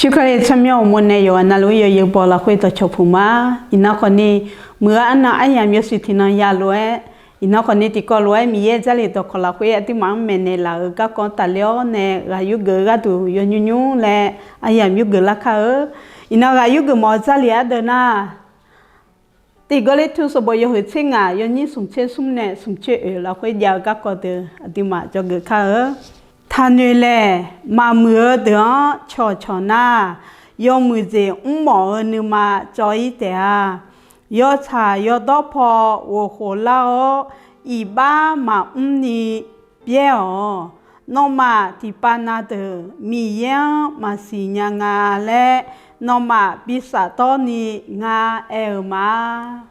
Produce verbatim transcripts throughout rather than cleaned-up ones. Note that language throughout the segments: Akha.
Coer Kali tsawrmyanr uqmov nae yawqghaq navluf-ir yawzeu baw lafkhoer dawqcawq puq ma. Iqnan khawfni, muiq-eu arnan aryamq yawshuif tiqnan ya lof-aer, iqnan khawfni tiqkawv lof-aer Miqyaer Jarlif dawqkawq lafkhoer aqduimaf-anr maeqnaeq laf-euq garkawv tafler-awr nae ghaq yurgeuf-eu gharduq yawnymr nymr laer aryamq yurgeuf lar kar-eu. Iqnan ghaq yurgeuf mawf-eu Jarlif ardeuv nar, Tiq Gawrliqtu sanqbof yawhuiq tser ngaq yawnyir smq tser smr nae smq tser oeq lafkhoer jav-eu garkawv deuq aqduimaf dzawgeuf kar-eu. Taqnoeq laeq, maqmuiq-eu deuq-anr cawqcawq nar, yawmuiq jeq mrmawf-eu nuima cawv-ir taef-a. Yawtsaq yawdawr paw ghof khof lar-awr, iqbax maqmr ni byaer-awq. Nawmaf tiqpav na deuq Miqyaer-anr maqsiq nya nga laer, nawmaf bi shafdawr ni ngar aer-eu ma.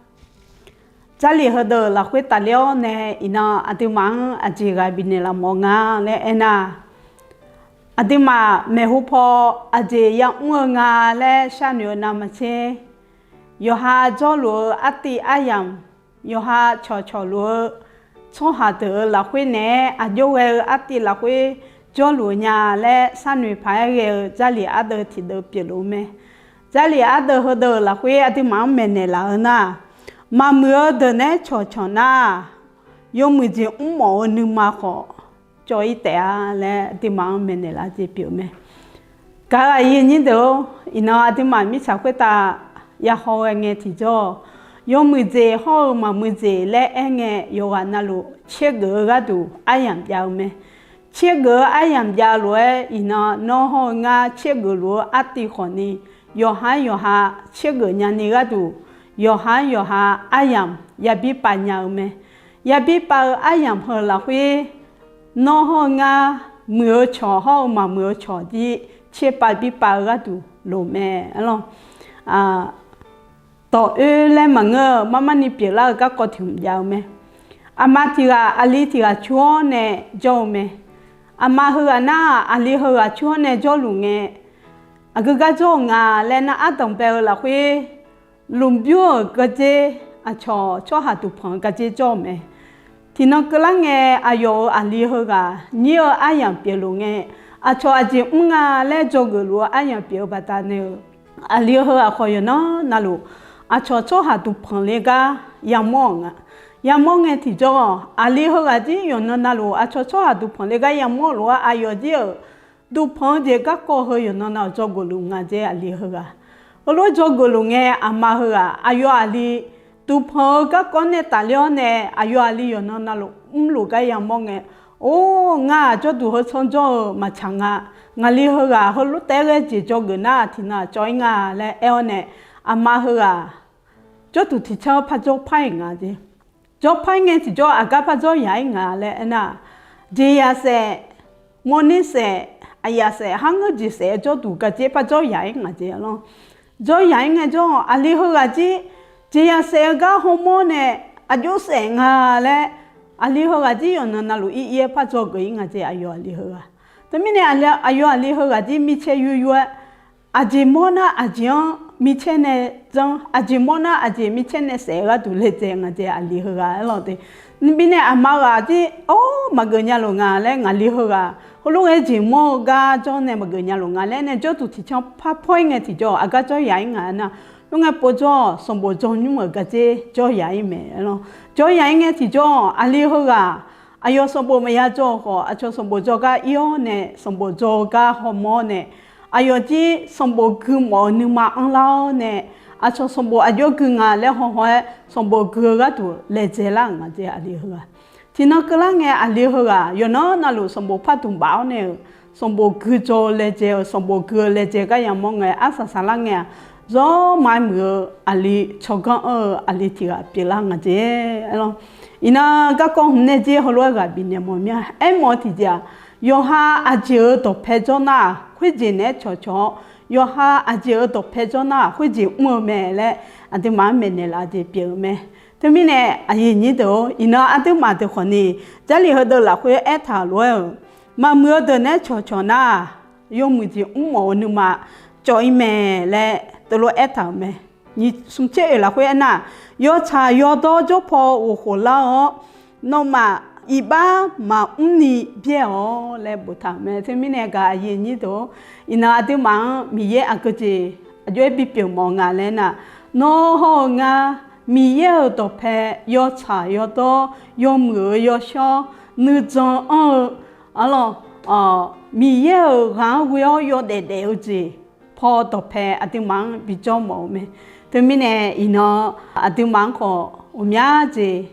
Jarlif heudeuq lafkhoer tafler-awr nae iqnan aqduimaf-anr aqjeq ghaq bifnaeq laf mawf nga laer aernar, aqduimaf maeqhu paw aqjeq yamr-eu nga laer sharnoeq-eu navmaqtser, yawqha jawrluf-eu artiv aryamq, yawqha cawqcawq luf-eu tsawrhaq deuq-euq lafkhoer naeq-aer aqjox ghae-eu artiv lafkhoer jawrluf-eu nya laer sharnoeq paq-aer ghae-eu Jarlif ardeuv tiqdeuv pyeufluf-eu mae. Jarlif ardeuv heudeuq lafkhoer aqduimaf-anr maeqnaeq laf-eu nar, maqmuiq-eu deuq naeq-aer cawqcawq nar, yawmuiq jeq mrmawf-eu nuima khawf cawv-ir taef-a laer aqduimaf-anr maeqnaeq laf jeq pyeuf-eu mae. Gaq-eu aqyuif aqnyir deuq-or, iqnan aqduimaf mirtsaq khoertav yahaw ghae ngae tiqjawr, yawmuiq jeq hawr-eu maqmuiq jeq laer aer ngae yawqghaq navluf caergeuf-eu gharduq aryamq jav-eu mae. Caergeuf-eu aryamq jav lof-aer iqnan nawr hawr-eu ngar caergeuf luf-eu artiv khawfni, yawqha-anr yawqha caergeuf nyani gharduq, yawqha-anr yawqha aryamq yabi pav nya-eu mae. Yabi pav-eu aryamq heu lafkhoer, nawr hawr-eu ngar muiq-eu cawq hawr-eu maqmuiq-eu cawq jir caerpav bi pav-eu gharduq loq mae. Arlawr, dawq oer laer maqngeur-eu marmarni pyeuflar-eu garkawv tiq hmq jav-eu mae. Aqma tiq ghaq aqli tiq ghaq cur-awr nae jawr-eu mae. Aqma heughaq nar-aq aqli heughaq cur-awr nae jawrluf ngae, aqgeu gar jawr-euq nga laer nar ardanq bae-eu lafkhoer, lmqbymr-euq gardzer, aqcawq tsawrhaq duqpanq-eu gardzer jawr-eu mae. Tiqnan keuvlar ngae, aqyawf-euq aqli heughaq nyir-eu aryamq pyeufluf ngae, aqcawq aqjeq mr nga laer dzawgeuf luf-eu aryamq pyeuf-eu baqdanae-eu, aqli heughaq khawf yawqnan navluf, aqcawq tsawrhaq duqpanq le gar yamawr-euq nga. Yamawr ngae tiqjawr-awq, aqli heughaq jir yawqnan navluf aqcawq tsawrhaq duqpanq le gar yamawr lof-aer aqyawf jir-euq duqpanq-eu jeq garkawv heu yawqnan navluf dzawgeuf luf nga jeq aqli heughaq. Heulof-aer dzawgeuf luf ngae aqma heughaq aqyawf aqli duqpanq-eu garkawv nae tafler-awr nae aqyawf aqli yawqnan navluf mrluf gar yamawr ngae, or, ngar-aq jawrduq heu tsanr jawr-eu maqtsaq nga. Ngaqli heughaq heulof taef-aer ghae jeq dzawgeuf nar tiqnan-aq cawv-ir nga laer aer-awr nae, aqma heughaq jawrduq tiqcanr par jawr par-iq nga jeq. Jawr par-ir ngae tiqjawr aqgar par jawr yaq-ir nga laer aernar, jeqzaq saef, mawrner saef, aqyaf saef, har ngeur jeq saef-aer jawrduq gardzer par jawr yaq-ir nga jeq arlawr. Jawr yaq-ir ngae jawr-awq, aqli heughaq jir jeqzaq saef-eu gar hawmawr nae aqjox saef nga laer, aqli heughaq jir yawqnan navluf ir ir-aer par dzawgeuf-ir nga jeq aqyawf aqli heughaq. Teumirnae aqyawf aqli heughaq jir micaer yur yur-aer, aqjeq mawr nar aqjeq-anr micaer nae janr, aqjeq mawr nar aqjeq micaer nae saef-eu gharduq laejae nga jeq aqli heughaq arlawr te. Mirnae aqma ghaq jir or maqgeuf nya lof nga laer ngaqli heughaq heulof-aer jeq mawr-eu gar jawr nae maqgeuf nya lof nga laer nae jawrduq tiqcanr par pawr-ir ngae tiqjawr aqgar jawr yaq-ir nga nar, lof ngae povjawr-awq sanqbof dzaw nymr-euq gardzer jawr yaq-ir mae arlawr. Jawr yaq-ir ngae tiqjawr-awq aqli heughaq aqyawf sanqbof maqya dzaw-eu khawf aqcawq sanqbof dzaw gar ir-awr nae sanqbof dzaw-eu gar hawmawr nae, aqyawf jir sanqbof gui mawf-eu nuima anrlar-awr nae, aqcawq sanqbof aqjox gui nga laer hawhaw-aer sanqbof gui-eu gharduq laejae lar-euq nga jeq aqli heughaq. Tiqnan keuvlar ngae aqli heughaq yawqnan navluf sanqbof par dmq baf-awr nae-euq sanqbof gui dzaw-eu laejae-eu sanqbof gui-eu laejae gar yamawr ngae arsaq saqlar ngae-aq, zawr ma muiq-eu aqli tsawrganr anr-eu aqli tiq ghaq pyeuflar nga jeq arlawr. Iqnan garkawv hmq nae jir heulof-aer ghaq bifnaeq mawf mir-a. Aermawf-eu tiqjeq-aq, yawqha aqjeq-euq dawqpae jawr nar-aq khoerjeq naeq-aer cawqcawq-awr, yawqha aqjeq-euq dawqpae jawr nar-aq khoerjeq mr-eu mae laer aqduimaf-anr maeqnaeq laf jeq pyeuf-eu mae. Teumirnae aqyuif aqnyir deuq-or, iqnan aqduimaf deuq khawfni Jarlif heudeuq lafkhoer aertaq-euq lof-aer-euq, maqmuiq-eu deuq naeq-aer cawqcawq nar-aq, yawmuiq jeq mrmawf-eu nuima cawv-ir mae laer teulof aertaq-euq mae. Nyiq smq tser oeq lafkhoer aernar, yawtsaq yawdawr jawr paw ghof khof lar-awr, nawmaf iqbax maqmr ni byaer-awq laer boftaq-euq mae. Teumirnae gaq aqyuif aqnyir deuq-or, iqnan aqduimaf-anr Miqyaer aqgeujeq aqjox-aer bipyeuf mawf nga laer nar, nawr hawr-eu ngar Miqyaer-euq dawqpae yawtsaq yawdawr, yawmuiq-euq yawshawr, nuijan anr-eu, arlawr, Miqyaer-euq ghaq-anr ghoe-awr yawdaef daef-eu jeq paw dawqpae aqduimaf-anr bijawr mawf-eu mae. Teumirnae iqnan aqduimaf-anr khawf ghawqmya jeq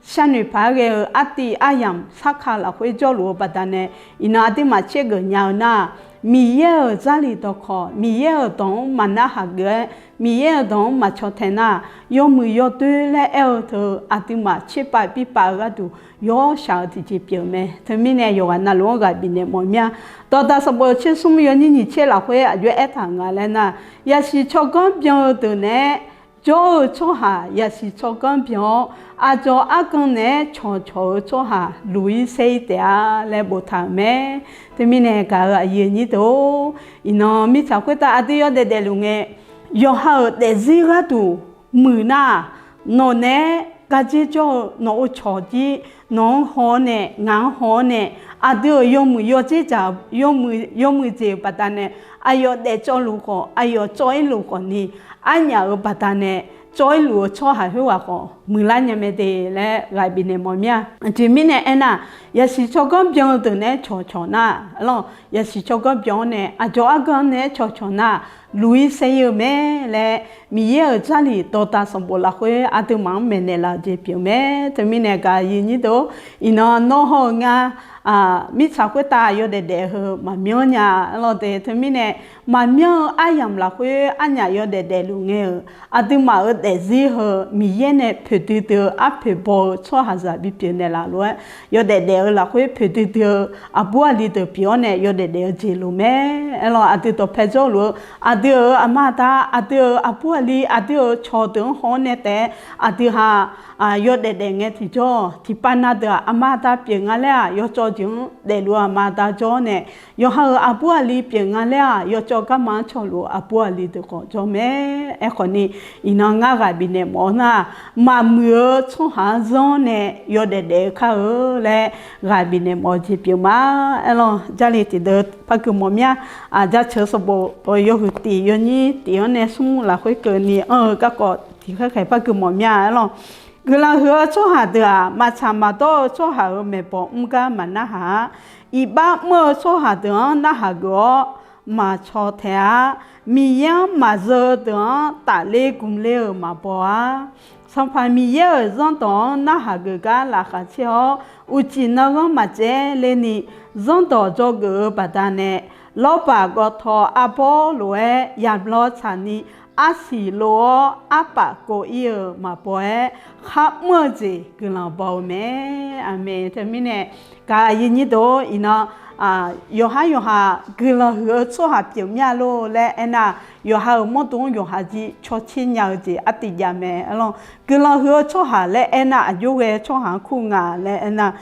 sharnoeq paq-aer ghae-eu artiv aryamq sarkaq lafkhoer jawrluf-eu baqdanae, iqnan aqduimaf tsergeuf nya-eu nar, Miqyaer-euq Jarlif dawqkawq, Miqyaer-euq dawq-anr maqnar hageuf-aer, Miqyaer-euq dawq-anr maqcaw tae nar, yawmuiq yawdoer laer aer-eu teu aqduimaf tserpav birpav-eu gharduq yawshaq-eu tiqjeq pyeuf-eu mae. Teumirnae yawqghaq navluf-anr ghaq bifnaeq mawf mir-a. Dawqdaq sanqbof tsersmr yawnyir nyiq tser lafkhoer aqjox-aer aertaq nga laer nar, yasiq tsawrganr byan-eu deuq naeq-aer jawr-eu tsawrhaq yasiq tsawrganr byan-awr, aqdzawq argan naeq-aer cawqcawq-eu tsawrhaq luq-ir saer-ir taef-a laer boftaq-euq mae. Teumirnae gaq-euq aqyuif aqnyir deuq-or, iqnan mirtsaq khoertav aqdui yawdaef daefluf ngae, yawqha-euq daefzir gharduq muiq nar-aq, nawq naeq-aer gardzer jawr-eu nawq-euq cawq jir nawq-anr haw-awr nae ngaq-anr haw-awr nae, aqdui-euq yawmuiq yawdzer dzaq, yawmuiq yawmuiq jeq-euq baqdanae, aqyawf daefcawv luf khawf, aqyawf cawv-ir luf khawf ni, arnyaf-euq baqdanae cawv-ir luf-eu tsawrhaq khoerghaq khawf muiqlar nya mae de laer ghaq bifnaeq mawf mir-a. Aqjeq mirnae aernar, yasiq tsawrganr byan-eu deuq naeq-aer cawqcawq nar, arlawr, yasiq tsawrganr byan-awr nae aqdzawq argan naeq-aer cawqcawq nar, luq-ir saer-ir-eu mae laer Miqyaer-euq Jarlif dawqdaq sanqbof lafkhoer aqduimaf-anr maeqnaeq laf-eu jeq pyeuf mae. Teumirnae gaq aqyuif aqnyir deuq-or, iqnan nawr hawr-eu ngar mirtsaq khoertav yawdaef daef heu maqmyanr nya-a, arlawr de. Teumirnae maqmyanr-eu aryamq lafkhoer arnyaf yawdaef daefluf ngae-euq aqduimaf-euq daefzir heu Miqyaer nae poeqdui dui-eu arpoeq baw-eu tsawrhaqzaq bipyeuf naeqlaf lof-aer, yawdaef daef-eu lafkhoer poeqdui dui-eu aqbur aqli deuq pyeuf-awr nae yawdaef daef-eu jeq loq mae. Arlawr, aqdui dawqpae jawrluf-eu, aqdui-euq aqma aqda, aqdui-euq aqbur aqli, aqdui-euq cawq deuq-anr haw-awr nae taef-aer aqdui ha yawdaef daef ngae tiqjawr, tiqpav na deuq-aq aqma aqda pyeuf nga laer-aq yawcawv jeq-anr daefluf-eu aqma aqda jawr-awr nae, yawqha-euq aqbur aqli pyeuf nga laer-aq yawcawv garma-anr cawqluf-eu aqbur aqli deuq khawf jawr mae. Aerkhawf ni, iqnan ngar ghaq bifnaeq mawf-eu nar, maqmuiq-eu tsawrhaq-anr zanr-awr nae yawdaef daef-eu kar-eu laer ghaq bifnaeq mawf-eu jeq pyeuf ma. Arlawr, Jarlif tiqdeuv par gui mawf mir-a. Jaceuq sanqbof yawhuiq tif yawnyir tif-anr nae smr lafkhoer keuvni anr-eu garkawv tiqkhaer khaeq par gui mawf mir-a. Arlawr, guiqlanq huiq-eu tsawrhaq deuq-aq, maqtsaq maqdawr-eu tsawrhaq-euq maeqbawq mr gar maqnarhaq-a. Iqbax mr-eu tsawrhaq deuq-anr narhaq geuf-awr maqcaw tae-a. Miqyaer-anr maqzeu-eu deuq-anr tafler gmqler-euq maqbaw-a. Sanqpaq Miqyaer-euq zanrdawq-anr narhaq geuf gar laqkhaq caer-awr, uqcif nanghanr maqtsaevler ni, zanrdawq dzawgeuf-eu baqdanae, lawrbaq gawtaw arbawr lof-aer yamq law tsaqni, arsiq lov-awr arpaf kov-ir-euq maqbaw-aer, kharmr-eu jeq guiqlanq baw-eu mae. Aqmeq. Teumirnae, gaq aqyuif aqnyir deuq-or, iqnan yawqhar yawqha guiqlanq huiq-eu tsawrhaq pyeuf mir-a lor laer aernar, yawqha-euq mawrdo-anr yawqha jir cawtser nya-eu jeq artiv jav mae. Arlawr, guiqlanq huiq-eu tsawrhaq laer aernar, aqjox ghae tsawrhaq-anr kur nga laer aernar,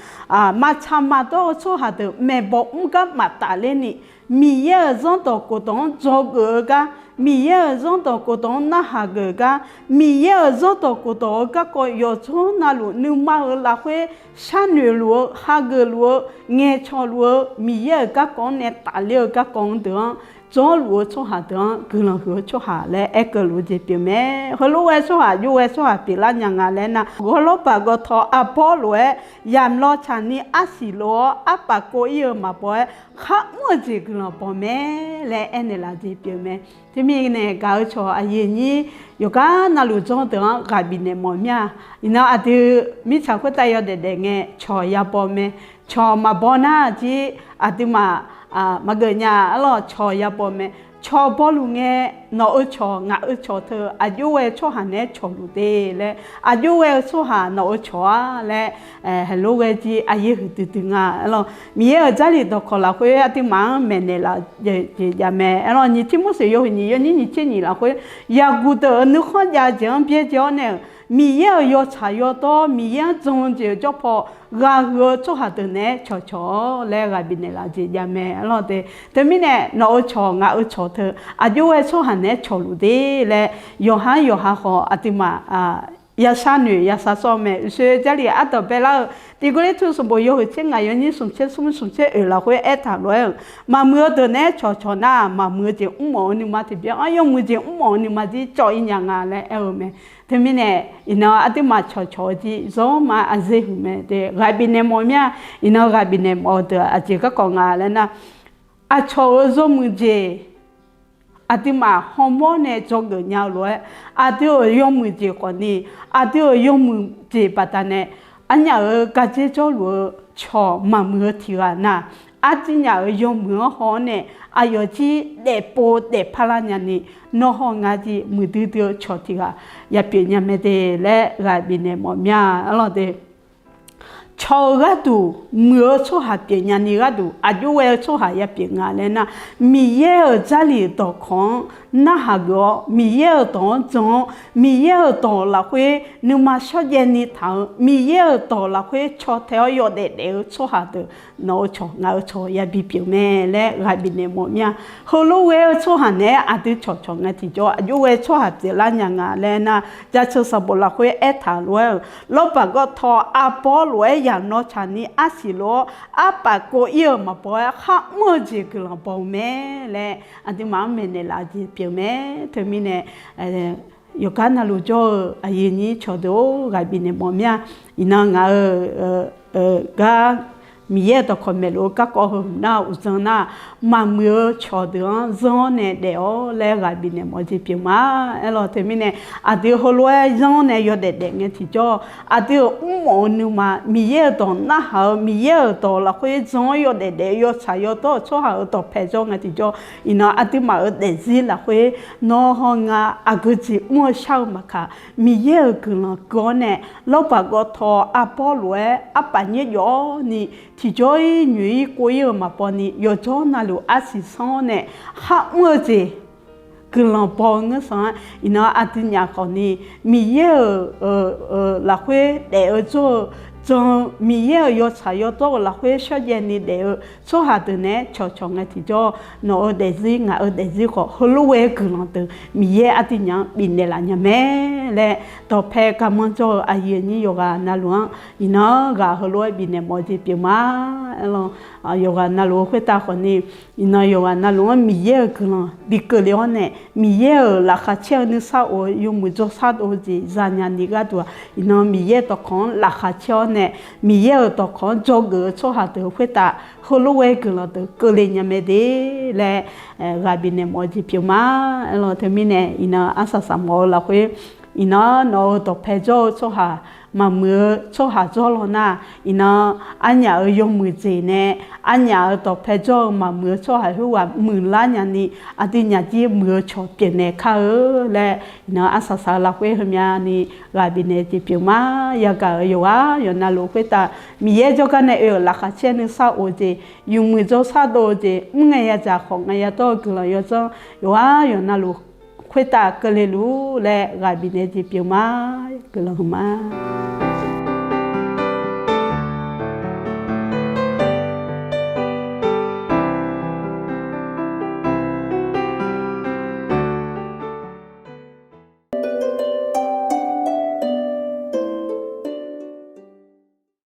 maqtsaq maqdawr-eu tsawrhaq deuq maeqbawq mr gar maqtafler ni, Miqyaer-euq zanrdawq khofdawq-anr dzawgeuf-eu gar, Miqyaer-euq zanrdawq khofdawq-anr narhaq geuf gar, Miqyaer-euq zanrdawq khofdawq-eu garkawv yawqdzanr navluf nuima-euq lafkhoer sharnoeq luf-eu, hageuf luf-eu, ngaeqcawq luf-eu, Miqyaer-euq garkawv-anr nae tafler-eu garkawv-anr deuq-anr jawrluf-eu tsawrhaq deuq-anr guiqlanq huiq-eu tsawrhaq laer aerkeuv luf-eu jeq pyeuf mae. Heulof-aer tsawrhaq, aqjox ghae tsawrhaq pyeuflar nya nga laer nar, ghawrlawrbaq gawtaw arbawr lof-aer yamq law tsaqni arsiq lof-awr arpaf kov-ir-eu maqbaw-aer kharmr-eu jeq guiqlanq baw mae laer aernaeq laf-eu jeq pyeuf mae. Teumirnae gaq-eu cawq aqyuif aqnyir yawqgar navluf jawr deuq-anr ghaq bifnaeq mawf mir-a. Iqnan aqdui mirtsaq khoertav yawdaef daef ngae cawq yabaw mae. Cawq maqbaw nar jir aqduimaf maqgeuf nya. Arlawr, cawq yabaw mae. Cawq bawluf ngae, nawq-eu cawq ngaq-eu cawq teu aqjox ghae-eu tsawrhaq naeq-aer cawqluf de laer, aqjox ghae-eu tsawrhaq nawq-eu cawq-a laer, heulof ghae jir aqyaer huiqdui dui nga. Arlawr, Miqyaer-euq Jarlif dawqkawq lafkhoer aqduimaf-anr maeqnaeq laf jeq jav mae. Arlawr, nyiq Tirmorseq yawhuiq nyiq yawnyir nyiq tser nyiq lafkhoer, yaqguq deuq-euq nuikhanr jav-eu jeq-anr byaerdzae-awr nae-euq Miqyaer-euq yawtsaq yawdawr, Miqyaer-anr jan-eu jeq-euq jawrpaw ghaq huiq-eu tsawrhaq deuq naeq-aer cawqcawq-awr laer ghaq bifnaeq laf jeq jav mae. Arlawr de, teumirnae nawq-eu cawq ngaq-eu cawq teu aqjox ghae tsawrhaq naeq-aer cawqluf de laer, yawqha-anr yawqha khawf aqduimaf yashar noeq yashar sawr-eu mae. Uqshoe Jarlif ardanq baelar-eu, Tiq Gawrliqtu sanqbof yawhuiq tser ngaq yawnyir smq tser smr smq tser oeq lafkhoer aertaq lof-aer-euq, maqmuiq-eu deuq naeq-aer cawqcawq nar, maqmuiq-eu jeq mrmawf-eu nuima tiqbyan-anr yawmuiq jeq mrmawf-eu nuima jir cawv-ir nya nga laer aer-eu mae. Teumirnae, iqnan aqduimaf cawqcawq-eu jir zanr ma aqzer huiq mae. Ghaq bifnaeq mawf mir-a. Iqnan ghaq bifnaeq mawf-eu deuq aqjeq garkawv nga laer nar, aqcawq-euq yawmuiq jeq aqduimaf hawmawr nae dzawgeuf nya-eu lof-aer, aqdui-euq yawmuiq jeq khawfni, aqdui-euq yawmuiq jeq baqdanae, arnyaf-euq gardzer jawrluf-eu cawq maqmuiq-eu tiq ghaq nar, arjirnyaf-euq yawmuiq-anr haw-awr nae, aqyawf jir daefpov daefpar lar nyani, nawr haw ngar jir muiqdui dui-eu cawq tiq ghaq yapyeuf nya mae de laer ghaq bifnaeq mawf mir-a. Arlawr de, cawq-euq gharduq muiq-eu tsawrhaq pyeuf nyani gharduq aqjox ghae-eu tsawrhaq yapyeuf nga laer nar, Miqyaer-euq Jarlif dawqkawq-anr narhaq geuf-awr, Miqyaer-euq dawq-anr jan-awr, Miqyaer-euq dawq lafkhoer nuima shawrjaev ni taq-eu, Miqyaer-euq dawq lafkhoer caw tae-awr yawdaef daef-eu tsawrhaq deuq nawq-eu cawq ngaq-eu cawq yabi pyeuf mae laer ghaq bifnaeq mawf mir-a. Heulof ghae-eu tsawrhaq naeq-aer aqdui cawqcawq ngae tiqjawr aqjox ghae tsawrhaq pyeuflar nya nga laer nar, Jaceuq sanqbof lafkhoer aertaq lof-aer-euq, Lawrbaq gawrtawq arbawr lof-aer yamq nawr tsaqni arsiq lof-awr, arpaf kov-ir-euq maqbaw-aer kharmr-eu jeq guiqlanq baw-eu mae laer aqduimaf-anr maeqnaeq laf-eu jeq pyeuf mae. Teumirnae, yawqgar navluf jawr-eu aqyuif aqnyir cawqdeuq-or, ghaq bifnaeq mawf mir-a. Iqnan ngaq-euq gar Miqyaer-euq dawqkawq maeqluf-eu garkawv heu hmq nar uqdzan nar, maqmuiq-eu cawqdeuq-anr zanr-awr nae daef-awr laer ghaq bifnaeq mawf-eu jeq pyeuf ma. Aerlawq teumirnae, aqdui heulof-aer zanr-awr nae yawdaef daef ngae tiqjawr, aqdui-euq mrmawf-eu nuima, Miqyaer-euq dawq narhaq-eu, Miqyaer-euq dawq lafkhoer jan-awr yawdaef daef-eu yawtsaq yawdawr-euq tsawrhaq-euq dawqpae jawr ngae tiqjawr, iqnan aqduimaf-euq daefzir lafkhoer nawr haw nga aqgeu jeq mr-eu shar-eu maqkaq, Miqyaer-euq guiqlanq keuv-awr nae, Lawrbaq gawrtawq arbawr lof-aer arpaf nyaer jawf-awr ni, tiqjawr-ir nyoeq-ir kov-ir-euq maqbaw ni, yawqjawr navluf arsiq sanr-awr nae, kharmr-eu jeq guiqlanq baw-eu ngeur sanq-aer, iqnan aqdui nyaf khawfni, Miqyaer-euq lafkhoer daef-eu jawr-eu jan-eu, Miqyaer-euq yawtsaq yawdawr-euq lafkhoer shawrjaev ni daef-eu tsawrhaq deuq naeq-aer cawqcawq ngae tiqjawr, nawq-euq daefzir ngaq-euq daefzir khawf heulof ghae-eu guiqlanq deuq Miqyaer aqdui nyaf-anr bifnaeq laf nya mae laer, dawqpae garmanr jawr-eu aqyuif aqnyir yawqghaq navluf-anr iqnan ghaq heulof-aer bifnaeq mawf-eu jeq pyeuf ma. Aerlawq, yawqghaq navluf-eu khoertav khawfni, iqnan yawqghaq navluf-anr Miqyaer-euq guiqlanq bi keuvle-awr nae, Miqyaer-euq laqkhaq caer-eu nuisar of-eu yawmuiq jawrshar dov-eu jeq zanya ni gharduq-aq, iqnan Miqyaer dawqkawq-anr laqkhaq caer-awr nae, Miqyaer-euq dawqkawq-anr dzawgeuf-eu tsawrhaq deuq khoertav heulof ghae guiqlanq deuq keuvle nya mae de laer, ghaq bifnaeq mawf-eu jeq pyeuf ma. Aerlawq teumirnae, iqnan arsaq saq mawf-eu lafkhoer, iqnan nawq-euq dawqpae jawr-eu tsawrhaq maqmuiq-eu tsawrhaq jawr law nar, iqnan arnyaf-euq yawmuiq jeq nae, arnyaf-euq dawqpae jawr-eu maqmuiq-eu tsawrhaq khoerghaq muiqlar nyani, aqdui nyaf jir muiq-eu cawq pyeufnaeq kar-eu laer, iqnan arsaq saq-eu lafkhoer heumyani ghaq bifnaeq jeq pyeuf ma. Yagaq-euq yawqghaq yawqnavluf khoertav Miqyaer jawrgar nae oe-euq laqkhaq caer nuisar of-eu jeq, yawmuiq jawrshar dov-eu jeq, mr ngae yadzaq khawf ngae yadawr-eu guiqlanq yawdzanr yawqghaq yawqnavluf khoertav keuvle luf-ur laer ghaq bifnaeq jeq pyeuf ma. Guiqlanq huiq ma.